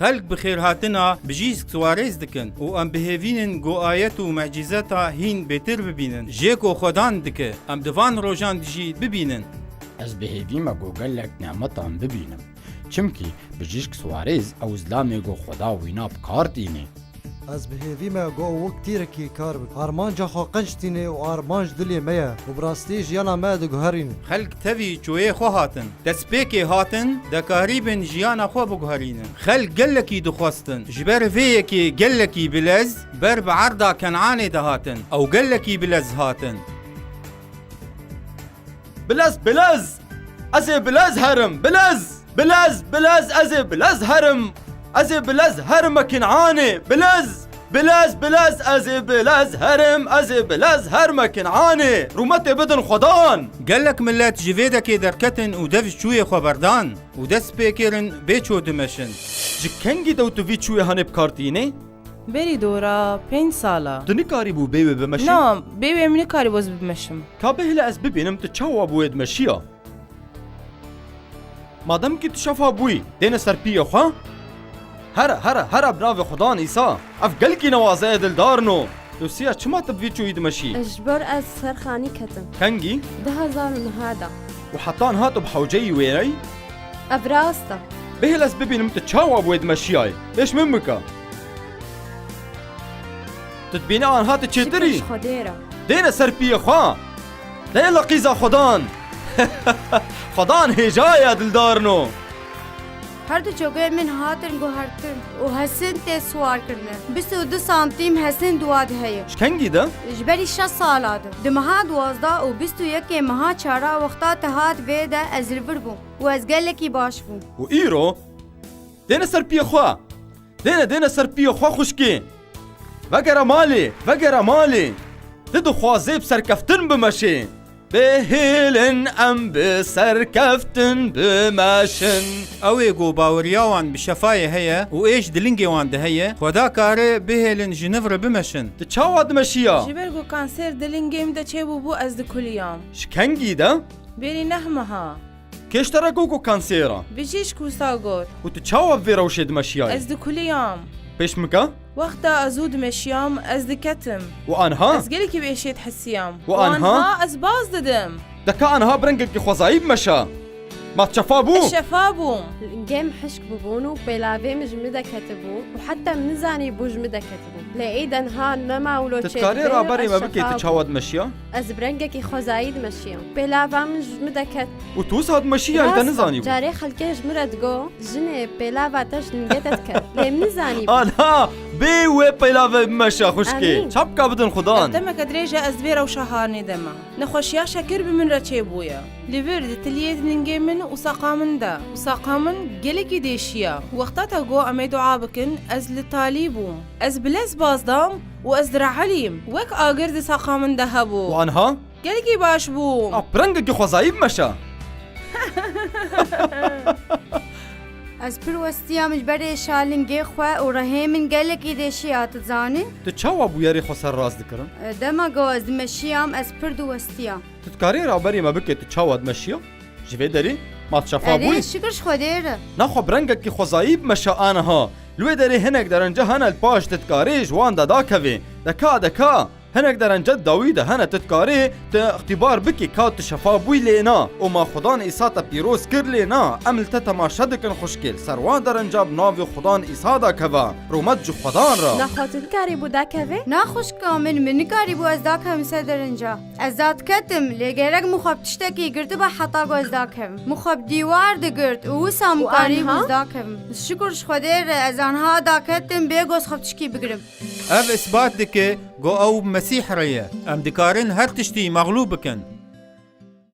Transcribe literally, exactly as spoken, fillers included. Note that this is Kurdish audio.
Xelk bi xêrhatina Bijîsk Suarez dikin û em bi hêvî nin ku ayet û mecîzeta hîn bêtir bibînin. Jê ku Xwedan dike, em di van rojan de jî bibînin. Ez bi hêvî me ku gelek nemetan bibînim. Çimkî Bijîsk Suarez ew zilamê ku Xweda wîna bi kar tînê. Ez bi hêvî me ku ew wek tîrekî kar bike. Armanca xwe qenc tîne û armanc dilê me ye û bi rastî jiyana me diguherîne. Xelk tevî çûyê xwe hatin. Destpêkê hatin, de karîbin jiyana xwe biguherînin. Xelk gelekî dixwestin. Ji ber vê yekê gelekî bilez ber bi erda Kenanê de hatin. Ew gelekî bilez hatin. Bilez, bilez! Ez ê bilez herim, bilez! Bilez, bilez, ez ê bilez herim! Ez ê bilez herim me Kinanê, bilez! Bilez, bilez, ez ê bilez herim, ez ê bilez herim me Kinanê! Rûmetê bidin Xwedan! Gelek milet ji vê dekê derketin û dev ji çûyê xwe berdan û dest pê kirin bê çû dimeşin. Ji kengî de tu vî çûyê hanê bi kar tînê? Berî dora pênc sala. Tu nikarîbû bê wê bimeşî? Na, bê wê min nikarîbû ez bimeşim. Ka bihêle ez bibînim tu çawa bi wê dimeşiya. Madem kî tu şefa bûyî, dêne ser piyê xwe. Here, here, here bi navê Xudan Îsa. Ev gelkî newaze ye dildarno. Dosiya çima tu bi vî çûyî dimeşî? Ji ber ez ser xanî ketim. Kengî? Du hezar û neh de. Û heta niha tu bi hewceyî wêreyî? Ev rast e. Bihêl ez bibînim tu çawa bi wê dimeşiyayê. Pêş min bike. Tu dibînî anha tu çêtir î. Şikir ji Xwedê re. Dêne ser piyê xwe. Dê li qîza Xwedan. Xwedan hêja ye dildarno. Her du çokê min hatin guhertin û hesin tê siwar kirine. Bîst û du santîm hesin di wa de heye. Ji kengî de? Ji berî şeş sala de. Di meha duwazdeh û bîst û yekê meha çara wexta te hat vê de ez li vir bûm û ez gelekî baş bûm. Û îro? Dêne ser piyê xwe. Dêne, dêne ser piyê xwe xwişkê. Vegere malê, vegere malê. Tu dixwazê bi serkeftin bimeşê. Bihêlin em bi serkeftin bimeşin. Ew ê ku baweriya wan bi şefayê heye û êş di lingê wan de heye, Xweda kare bihêlin ji niv re bimeşin. Tu çawa dimeşiya? Ji ber ku kanser di lingê min de çêbûbû ez dikuliyam. Ji kengî de? Berî neh meha. Kê ji te re got ku kansêr e? Bijîşk wisa got. Û tu çawa bi vê rewşê dimeşiyayî? Ez dikuliyam. Pêş min ke? Wexta ez zû dimeşiyam, ez diketim. Û anha? Ez gelekî bi êşê dihesiyam. Û anha? Û anha ez baz didim. De ka anha bi rengekî xwezayî bimeşe. Ma tu şefa bû? Ez şefa bûm. Lingê min hişk bûbûn û pêlavê min ji min deketibû û heta min nizanîbû ji min deketibû. Lê êdî niha nema wilo çêdibe. Tu dikarî raberê me bikî tu çawa dimeşiya? Ez bi rengekî xwezayî dimeşiyam. Pêlava min ji min deket. Û tu wisa dimeşiya, te nizanîbû. Carê xelkê ji min re digo, jinê pêlava te ji lingê te diket. Lê min nizanîbû. Ana, bê wê pêlavê bimeşe xwişkê. Amîn. Çapka bidin Xudan. Ev demeke dirêj e ez di vê rewşa hanê de me. Nexweşiya şekir bi min re çêbûye. Li vir di tiliyê di lingê min û saqa min de. Û saqa min gelekî dêşiya. Wexta te got em ê dua bikin, ez li talî bûm. Ez bilez baz dam û ez direhelîm. Wek agir di saqa min de hebû. Û anha? Gelekî baş bûm. A, bi rengekî xwezayî bimeşe. Ez pir westiyam ji ber êşa lingê xwe û rehê min gelekî dêşiya, tu dizanî? Tu çawa bûyerê xwe serrast dikirin? E, dema ku ez dimeşiyam, ez pir diwestiyam. Tu dikarî raberê me bikî tu çawa dimeşiya? Ji vê derê ma tu şefa bûyî? Erê, şikir ji Xwedê re. Naxwe bi rengekî xwezayî bimeşe aniha. Li wê derê hinek derenca hene li paş tu dikarî ji wan de dakevê. De ka, de ka. Hinek derenca dawî de hene tu dikarî tu îxtîbar bikî ka tu şefa bûyî lê na. Û ma Xudan Îsa te pîroz kir lê na. Em li te temaşe dikin xwişkê. Li ser wan derenca bi navê Xudan Îsa dakeve. Rûmet ji Xudan re. Naxwe tu dikarîbû dakevê? Na xwişka min, min nikarîbû ez dakevim ser derenca. Ez dadiketim, lê gerek min xwe bi tiştekî girtiba heta ku ez dakevim. Min xwe bi dîwar digirt û wisa min karîbû ez dakevim. Şikur ji Xwedê re ez anha daketim bê ku ez xwe bi tişkî bigirim. Ev îsbat dike ku ew bi Mesîh re ye. Em dikarin her tiştî mexlûb bikin.